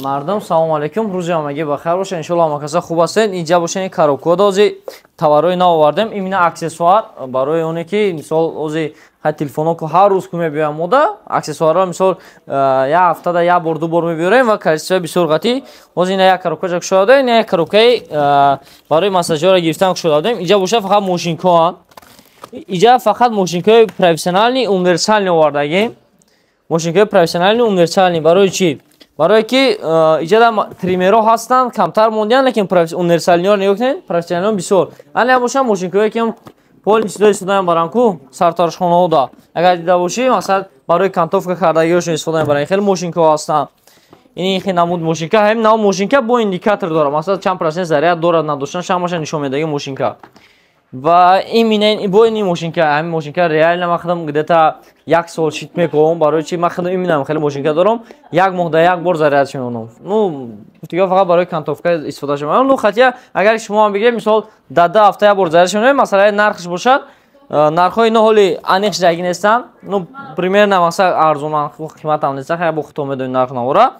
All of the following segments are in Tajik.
Мардум, салому алейкум, рӯзи ҳамагӣ ба хайр бошед. Иншоалло ҳама каса хуб ҳастед. Инҷа бошед, коробка дози товарҳои нав овардем. Именно аксессуар барои оне ки мисол ози ҳай телефонҳо ку ҳар рӯз ку мебиёям мода, аксессуарро мисол як ҳафтада як бор, ду бор мебиёрем ва количество бисёр қатӣ. Ози ина як коробка ҷа кушода додем, ина як коробкаи барои массажёра гирифтан кушода додем. Инҷа бошад фақат мошинкоанд. Инҷа фақат мошинкои профессиональный, универсальный овардагем. Мошинкои профессиональный, универсальный барои чӣ? Барое ки иҷада триммерҳо ҳастанд, камтар мондиянд, лекин универсальныйҳоро нигоҳ кунед, профессионалиҳо бисёр. Ана бошанд мошинкое ки поли чизо истифода мебаранд ку сартарошхонаҳода. Агар дида бошӣ, масалан, барои окантовка кардагиҳошон истифода мебаранд. Хеле мошинкаҳо ҳастанд. Ин хел намуд мошинка, ҳамин нав мошинка бо индикатор дорад. Масалан, чанд процент заряд дорад, надоштан шамаша нишон медиҳад мошинка. Ва именно бо ин мошинка, ҳамин мошинка реально ман худам где-то як сол шит мекунам. Барои чи ман худам именно хеле мошинка дорам, як моҳ да як бор заряд мемонам. Ну, гуфтига фақат барои окантовка истифода шумам. Ну, хотя агар шумо ҳам бигиред, мисол, дар 2 ҳафта як бор заряд мемонем, масалаи нархш бошад, нархҳои ино ҳоли аниқ шидаги нестанд. Ну, примерно, масалан, арзонан, қиматам нестанд, хеле бо худтон медонед нарх навора.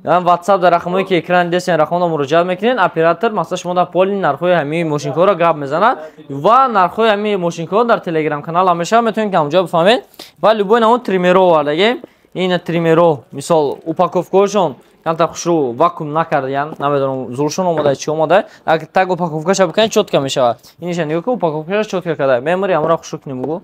WhatsApp дар рақамҳое ки экран дестен, рақамҳо муроҷиат мекунед, оператор масалан шумо дар поли нархҳои ҳамаи мошинкаҳоро гап мезанад ва нархҳои ҳамаи мошинкаҳо дар телеграм канал ҳам мешавад, метавонед ки ҳамҷо бифаҳмед. Ва любой намуд триммерҳо овардагем. Ина триммерҳо, мисол, упаковкаҳошон камтар хушрӯ вакуум накардаянд, намедонам, зуршон омода, чӣ омода. Агар так упаковкаша бикунед, чётко мешавад. Иниша нигоҳ кун, упаковкаша чётко карда. Мемори ҳамаро хушрӯ кунем бугу.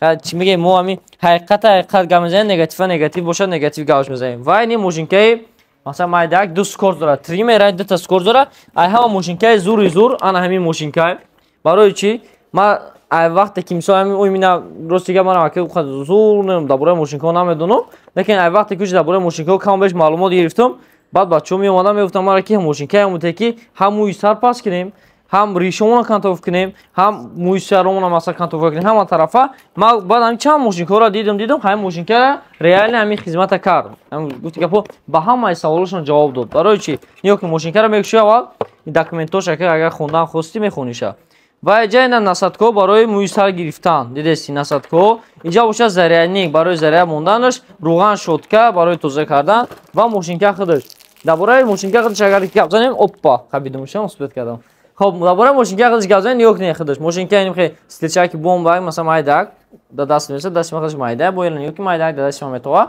Чӣ мегӯем мо, ҳамин ҳақиқата ҳақиқат гап мезанем, негатива негатив бошад, негатив гапш мезанем. Ва ини мошинкаи масалан майдак ду скорость дорад, триммер дута скорость дорад. Ай ҳама мошинкаи зури зур ана ҳамин мошинкай. Барои чӣ? Ма ай вақте ки мисол ҳамин имина, рости гап, манам ака зур дар бораи мошинкаҳо намедонам, лекин ай вақте ки дар бораи мошинкаҳо кам беш маълумот гирифтам, баъд бачаҳо меомаданд, мегуфтанд мара ки мошинкае ҳамуте ки ҳам мӯи сар паст кунем, ҳам ришомона окантовка кунем, ҳам мӯи саромона масалан окантовка кунем, ҳама тарафа. Ма баъд ҳамин чанд мошинкаҳоро дидам, дидам, ҳамин мошинкара реально ҳамин хизмата кард. Гуфти гапо, ба ҳамаи саволошон ҷавоб дод. Барои чӣ? Нигоҳ кун, мошинкаро мекуши, аввал документош, агар хондан хостӣ, мехониша. Ва иҷа ина насадкаҳо барои мӯи сар гирифтан, дидести, насадкаҳо. Инҷа бошад зарядник барои заряд монданаш, руған, щётка барои тоза кардан ва мошинка худаш. Дар бораи мошинка худаш агар гап занем, оппа, хабидумшам, успеть кардам. Хоб, дар бораи мошинка худаш гап занем, нигоҳ кунед, худаш мошинка иним хе стилчаки бомба, масалан, майдак да даст мерасад, дасти ма худаш майда, бо ила нигоҳ ки майдак да дасти ма метова.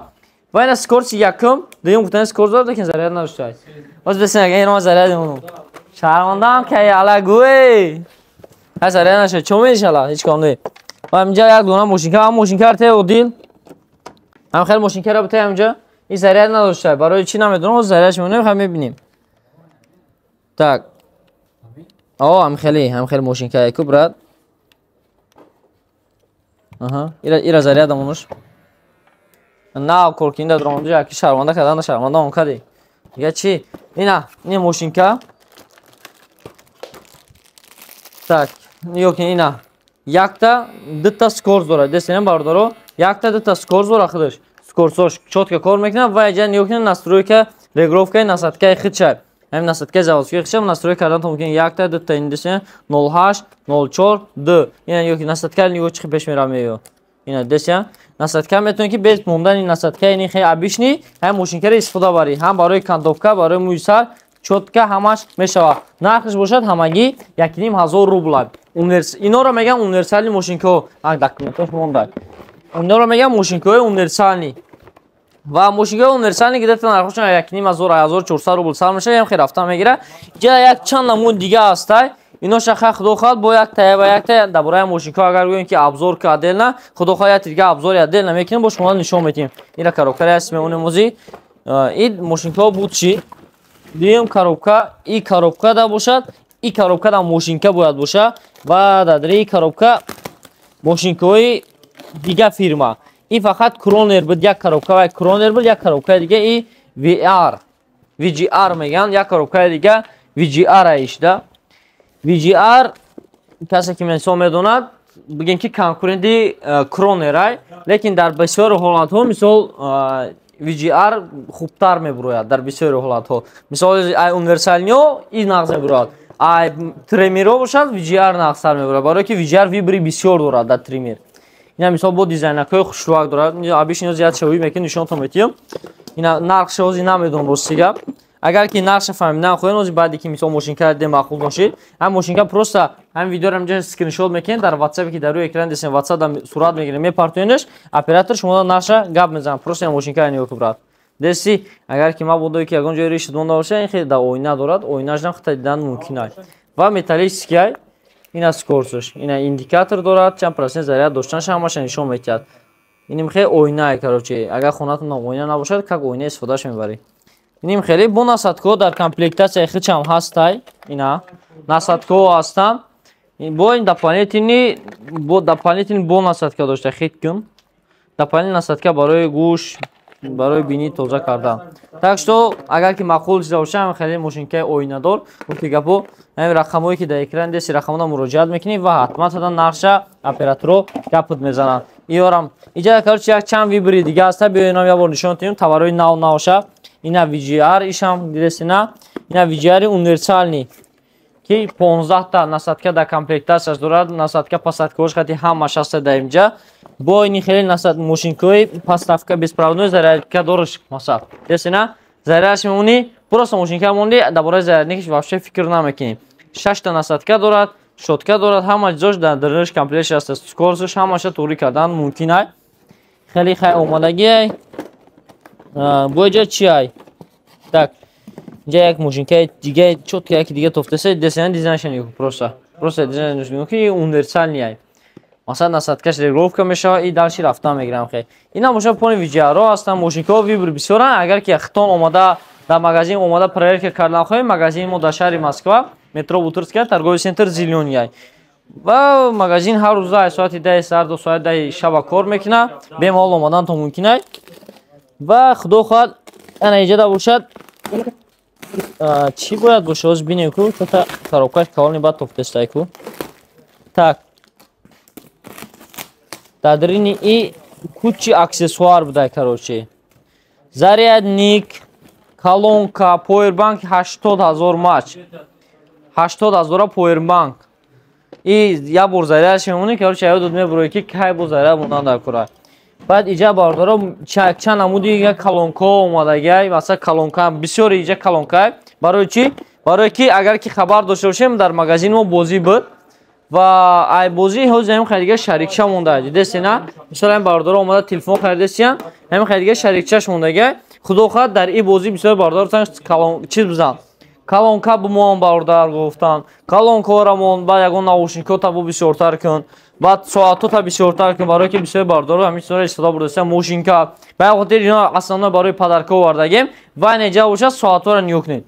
Ва ина скорости якум, дуюм гуфтани скорость дорад, лекин заряд надоштааст. Боз бесин, агар инама заряд мемонам. Шармандаам ки ала гӯй. Ҳай заряд нашад, чо мешала? Ҳеҷ ком не. Ва инҷа як дона мошинка, ҳам мошинка те одил. Ҳам хеле мошинкаро бите ҳамҷа. Ин заряд надоштааст. Барои чӣ намедонам, зарядш мемонем, ҳам мебинем. Так. О, ҳам хеле мошинка ку, брат. Аҳа, ира заряд амонуш. На, коркинда дроманду яки шарманда кардан, шарманда он кади. Дига чӣ? Ина, ин мошинка. Так, нигоҳ кун, ина. Якта, дута скорость дорад. Дестем, бародаро, якта, дута скорость дорад худаш. Скоростьош чётко кор мекунад ва иҷа нигоҳ кунед, настройка, регулировкаи насадкаи худша. Ҳамин насадкаи заводской худша настройка кардан то мумкин якта, дута, ин дестем 08, 04, 2. Ина нигоҳ кунед, насадка нигоҳ чӣ пеш меравад меё. Ина дестем. Насадка метавонед ки без мондани насадка ини хеле обычный ҳамин мошинкаро истифода барӣ. Ҳам барои окантовка, барои мӯи сар чётко ҳамаш мешавад. Нархш бошад ҳамагӣ 1500 рубла. Инора мегӯянд универсальный мошинкаҳо. Документош монда. Инора мегӯянд мошинкаҳои универсальный. Ва мошинкаҳои универсальный где-то нархошон 1500, 1400 рубл сар мешавад, ям хел рафта мегирад. Иҷа як чанд намуд дига ҳастай. Ино шаха худо хоҳад бо як тая ва як тая дар бораи мошинкаҳо агар гӯем ки обзор ки отдельно, худо хоҳад як дига обзори отдельно мекунем, бо шумо нишон медиҳем. Ира коробкари ҳаст мемонем озӣ. Ин мошинкаҳо буд чӣ? Дуюм коробка, и коробка да бошад, и коробка да мошинка бояд бошад ва дар дари коробка мошинкаҳои дига фирма. Ин фақат Кронер буд, як коробка ва Кронер буд, як коробкаи дига и VR, VGR мегӯянд, як коробкаи дига VGR аишда. VGR касе ки мисол медонад, бигем ки конкуренти Кронерай, лекин дар бисёри ҳолатҳо мисол VGR хубтар мебурояд дар бисёри ҳолатҳо. Мисол, ай универсальниё и нағз мебурояд. Ай триммерҳо бошад, VGR нағзтар мебурояд, барое ки VGR выбори бисёр дорад дар триммер. Ина мисол бо дизайнакҳои хушрӯак дорад. Абиш ино зиёд шавӣ мекунем, нишонтон метиҳам. Ина нархша ҳозир намедонам, рости гап. Агар ки нархша фаҳмидан хоҳед, ҳозир баъде ки мисол мошинка дидем, маъқул бошед, ҳам мошинка просто ҳам видеоро инҷа скриншот мекунед, дар WhatsApp, ки дар рӯи экран десем, WhatsApp да сурат мегирем, мепартоенаш, оператор шумо нархша гап мезанад. Просто мошинка нигоҳ кун, брат. Деси, агар ки мабодо ки ягон ҷои риши монда боша, ин хеле да оина дорад, оинашам хата дидан мумкин аст. Ва металлический ай, ина скоростш, ина индикатор дорад, чанд процент заряд доштанша ҳамаша нишон медиҳад. Иним хеле оинае, короче, агар хонатон оина набошад, как оина истифодаш мебарӣ. Иним хеле бо насадкаҳо дар комплектатсияи хичам ҳастай, ина насадкаҳо ҳастанд. Бо ин дополнительный, бо дополнительный бо насадка дошта, хит кун. Дополнительный насадка барои гӯш, барои бинӣ тоза кардан. Так что агар ки маъқул чиза боша, ҳам хеле мошинкаи оинадор, гуфти гапо, ҳамин рақамҳое ки дар экран деси, рақамҳода муроҷиат мекунӣ ва ҳатман тадан нархша операторо гапат мезананд. Иёрам иҷа, короче, як чанд выбори дига ҳаста, биё инам як бор нишон тиҳем товарҳои нав навша. Ина VGR ишам дидесина, ина VGR универсальный, ки 15 та насадка дар комплектатсияш дорад, насадка посадкаҳош хати ҳамаш ҳаста дар инҷа. Бо ини хеле насад мошинкаҳои подставка, беспроводной зарядка дораш, масал. Десина, зарядаш мемонӣ, просто мошинка монди, дар бораи зарядникаш вообще фикр намекунӣ. Шашта насадка дорад, щётка дорад, ҳама чизош дар дарунаш комплектш ҳаст, скоростш ҳамаша туғри кардан мумкин ай. Хеле хай омодагиай. Бо иҷа чи ай? Так, инҷа як мошинкаи дига, чётко яки дига тофтеса, десина, дизайнша нигоҳ, просто. Просто дизайнш нигоҳ, ки универсальный ай. Масалан, насадкаш регулировка мешавад и дальше рафтан мегирам хе. Ина бошад, пони VGR-ҳо ҳастанд, мошинкаҳо выбор бисёранд. Агар ки хитон омада дар магазин омада проверка кардан хоҳем, магазини мо дар шаҳри Москва, метро Бутырская, торговый центр Зелёный. Ва магазин ҳар рӯза аз соати 10 саҳар до соати 10 шаба кор мекунад. Бемалол омадан то мумкин аст. Ва худо хоҳад, ана иҷода бошад, чӣ бояд боша, ҳозир бинем ку, чота коробкаш калони бад тофтестай ку. Так, дар дарини и кучи аксессуар будай, короче. Зарядник, колонка, повербанк 80 000 мач. 80 000 повербанк. И як бор зарядш мемонӣ, короче, ёдот мебурӣ, ки кай бо заряд мондан дар кора. Баъд иҷа, бародаро, чанд намуди як колонкаҳо омадагиай, масалан, колонка, бисёри иҷа колонка. Барои чӣ? Барои ки агар ки хабар дошта бошем, дар магазини мо бозӣ буд ва ай бозӣ ҳозир ҳамин хайдига шарикча монда. Дидеси, на? Мисол, ҳамин бародаро омада телефон харидесиян, ҳамин хайдига шарикчаш мондагиай. Худо хоҳад, дар ин бозӣ бисёр бародаро чиз бизан. Колонка бумон, бародар гуфтанд. Колонкаҳоро мон, баъд ягон наушникҳо бу бисёртар кун. Баъд соатҳо бисёртар кун, барои ки бисёр бародаро ҳамин чизҳоро истифода бурдасиян, мошинка. Ба як хотир ино основной барои подарка овардагем. Ва неҷа бошад, соатҳоро нигоҳ кунед.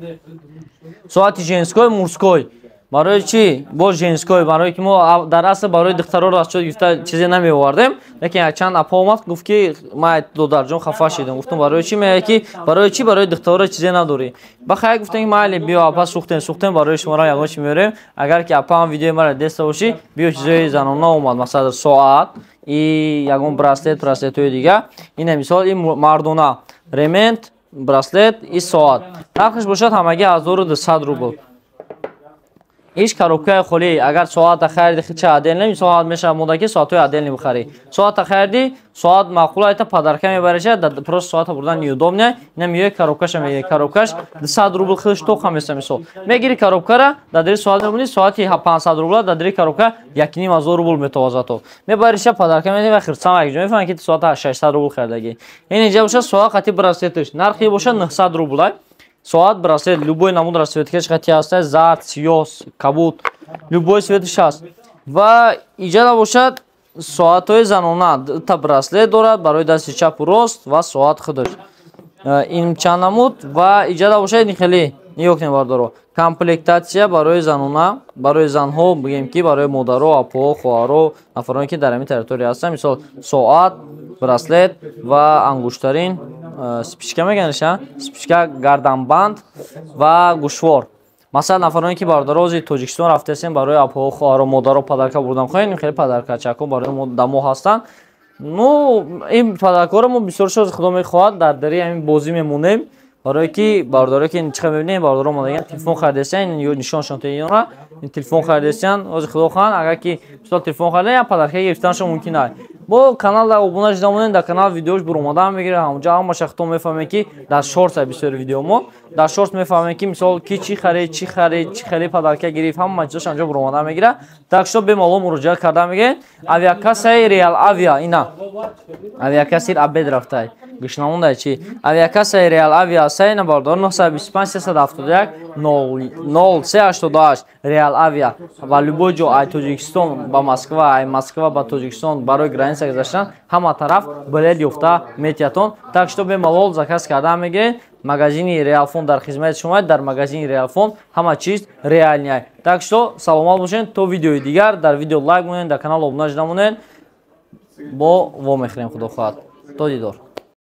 Соати женской, мужской. Барои чӣ? Боз женской, барои ки мо дар асл барои духтароро аз чо гирифта чизе намеовардем, лекин якчанд апа омад, гуфт ки ман додарҷон хафа шидам. Гуфтам, барои чӣ? Меяд ки барои чӣ барои духтароро чизе надорӣ? Ба хайр, гуфтем ки майли, биё апа, сухтем, сухтем, барои шуморо ягон чи меорем. Агар ки апаам видеои маро деста бошӣ, биё, чизои занона омад, масалан, соат и ягон браслет, браслетҳои дига. Ина мисол, и мардона ремень, браслет и соат. Нархаш бошад ҳамагӣ 1200 рубл. Иш коробкаи холӣ. Агар соата хариди, хича отдельно, мисол, мешавад мода ки соатҳои отдельно бихарӣ. Соата хариди, соат маъқул айта, подарка мебариша, просто соата бурдан неудобно. Ина меои, коробкаша мегири, коробкаш 200 рубл худаш тоқа меса. Мисол, мегири коробкара, дар дари соат мебуни, соати 500 рубла дар дари коробка 1500 рубл метовазад. То мебариша, подарка медиҳи ва хирсам якҷо мефаҳмад, ки соата 600 рубл харидагӣ. Ин инҷа бошад, соат қати браслеташ нархи бошад 900 рубл. Соат, браслет, любой намуд расцветкаш қати ҳаста, зард, сиёҳ, кабуд, любой цветаш ҳаст. Ва иҷада бошад, соатҳои занона, та браслет дорад барои дасти чапу рост ва соат худаш. Ин чанд намуд. Ва иҷада бошад, ин хеле нигоҳ кунед, бардоро, комплектатсия барои занона, барои занҳо, бигем ки барои модаро, апоҳо, хоҳаро, нафароне ки дар ҳамин территория ҳастанд. Мисол, соат, браслет ва ангуштарин, цепочка меганиша, цепочка, гарданбанд ва гӯшвор. Масалан, нафароне ки, бародаро, ози Тоҷикистон рафтаестем, барои апоҳо, хоҳаро, модаро подарка бурдан хоҳем, хеле подаркачако барои мо дамо ҳастанд. Ну, ин подаркаҳоро мо бисёр шоз, худо мехоҳад, дар дари ҳамин бозӣ мемонем, барое ки бародаро ки чиқа мебинем, бародаро омадаган, телефон харидастиян, нишоншон ин телефон харидастиян. Ози худо хоҳанд, агар ки мисол телефон харида, як подарка гирифтанашон мумкин аст. Бо канал дар обуна шуда монед, дар канал видеош буромада мегирад. Ҳамонҷа ҳамаша худтон мефаҳмед, ки дар шортс бисёри видео мо дар шортс мефаҳмед, ки мисол ки чӣ харид, чӣ харид, чӣ хеле подарка гирифт, ҳама чизош анҷо буромада мегирад. Так что бемалол муроҷиат карда мегиред. Авиакассаи Реал Авиа, ина авиакассир обед рафтай, гӯшнамондай чи авиакассаи Реал Авиа сайна бардор 925 371 0 388. Реал Авиа ва любой ҷо, ай Тоҷикистон ба Москва, ай Москва ба Тоҷикистон, барои граница гузаштан ҳама тараф билет ёфта метиятон. Так что бемалол заказ карда мегиред. Магазини Реалфон дар хизмати шумо. Дар магазини Реалфон ҳама чиз реальный. Так что саломат бошед то видеои дигар. Дар видео лайк монед, дар канал обуна шуда монед. Бо вомехӯрем, худо хоҳад, то дидор.